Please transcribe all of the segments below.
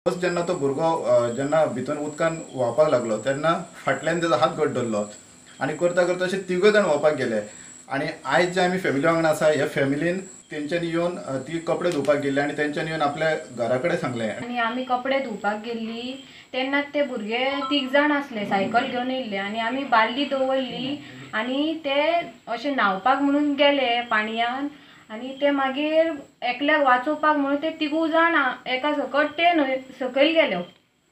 First जेन्ना तो भुरगो जेन्ना भितर उदकान व्हांवपाक लागलो तेन्ना फाटल्यान तेजो हात घट धरलो आनी करता करता अशे तिगूय जाण व्हांवपाक गेले. आनी आयज जे आमी फॅमिली वांगडा आसा ह्या फॅमिलीन तेंच्यांनी येवन ती कपडे धुवपाक गेल्ली आनी तेंच्यांनी येवन आपल्या घरा कडेन सांगलें. आनी आमी कपडे धुवपाक गेल्ली तेन्ना ते भुरगे तीग जाण आसले, सायकल घेवन येयल्ले आनी आमी बाल्ली दवरली आनी ते अशे न्हांवपाक म्हणून गेले पाणयान आनी ते मागीर एकल्याक वाचोवपाक म्हणून ते तिगूय जाण एका सकट ते न्हंय सकयल गेले,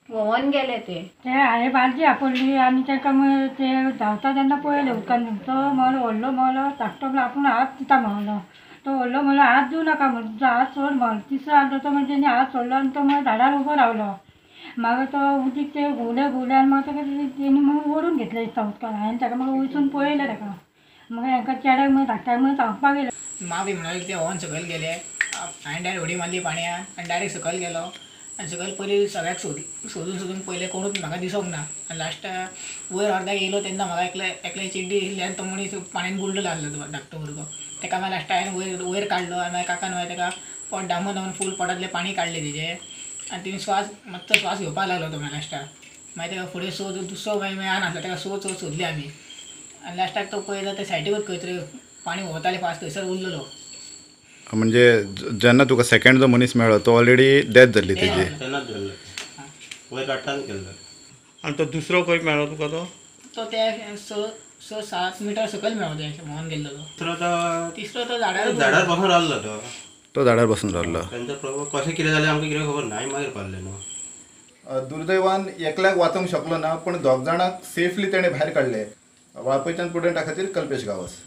व्होंवन गेले ते. ते हांवें बालदी आपडली आनी तांकां ते धांवता तेन्ना पळयलें उदकान. तो म्हणलो व्हडलो म्हणलो धाकटो म्हणलो आपूण हात दिता म्हणलो, तो व्हडलो म्हणलो हात दिवं नाका म्हणलो, तुजो हात सोड म्हणलो. तिसरो आसलो तो म्हणजे तेणी हात सोडलो आनी तो मागीर झाडार उबो रावलो. मागीर तो उदीक ते घुंवले घुंवले आनी मागीर ताका तेणी मागीर ओडून घेतलें दिसता उदकान. हांवें ताका मागीर वचून पळयलें ताका, मागीर हांकां चेड्याक मागीर धाकट्याक मागीर सांगपाक गेलें. मावी म्हणून ते व्होवन सकयल गेले, हांवें डायरेक्ट उडी मारली पाणयान आनी डायरेक्ट सकयल गेलो आनी सकयल पयलीं सगळ्याक सोदून सोदून पयलें कोणूच म्हाका दिसोंक ना. आनी लास्टाक वयर अर्दाक येयलो तेन्ना म्हाका एकले चिड्डी दिसली आनी तो मनीस पाणयान बुडलेलो आसलो धाकटो भुरगो. ताका मागीर लास्टाक हांवें वयर काडलो आनी मागीर काकान मागीर ताका पोट दामून दामून फूल पोटांतलें पाणी काडलें तेजें आनी तेणी श्वास मातसो श्वास घेवपाक लागलो तो. मागीर लास्टाक मागीर ताका फुडें सोद दुसरो मागीर मेळनासलो, ताका सोद सोद सोदले आमी आनी लास्टाक तो पळयलो त्या सायडीकूच खंय तरी पाणी व्हांवतालें फास्ट, थंयसर उरलेलो. म्हणजे जेन्ना तुका सेकंड जो मनीस मेळ्ळो तो ऑलरेडी डेथ जाल्ली तेजी. तेन्नाच जाल्लो, वयर काडटान केल्लो. आनी तो दुसरो खंय मेळ्ळो तुका? तो तो ते 6 7 मिटर सकयल मेळ्ळो, ते व्हांवन गेल्लो तो. दुसरो तो तिसरो तो झाडार झाडार बसून रावलो तो. तो झाडार बसून रावलो. तेंचो प्रभाव कशें कितें जालें आमकां कितें खबर ना, आमी मागीर पावले न्हू. दुर्दैवान एकल्याक वाचोवंक शकलो ना, पूण दोग जाणांक सेफली तेणें भायर काडले. वाळपयच्यान प्रुडंटा खातीर कल्पेश गांवस.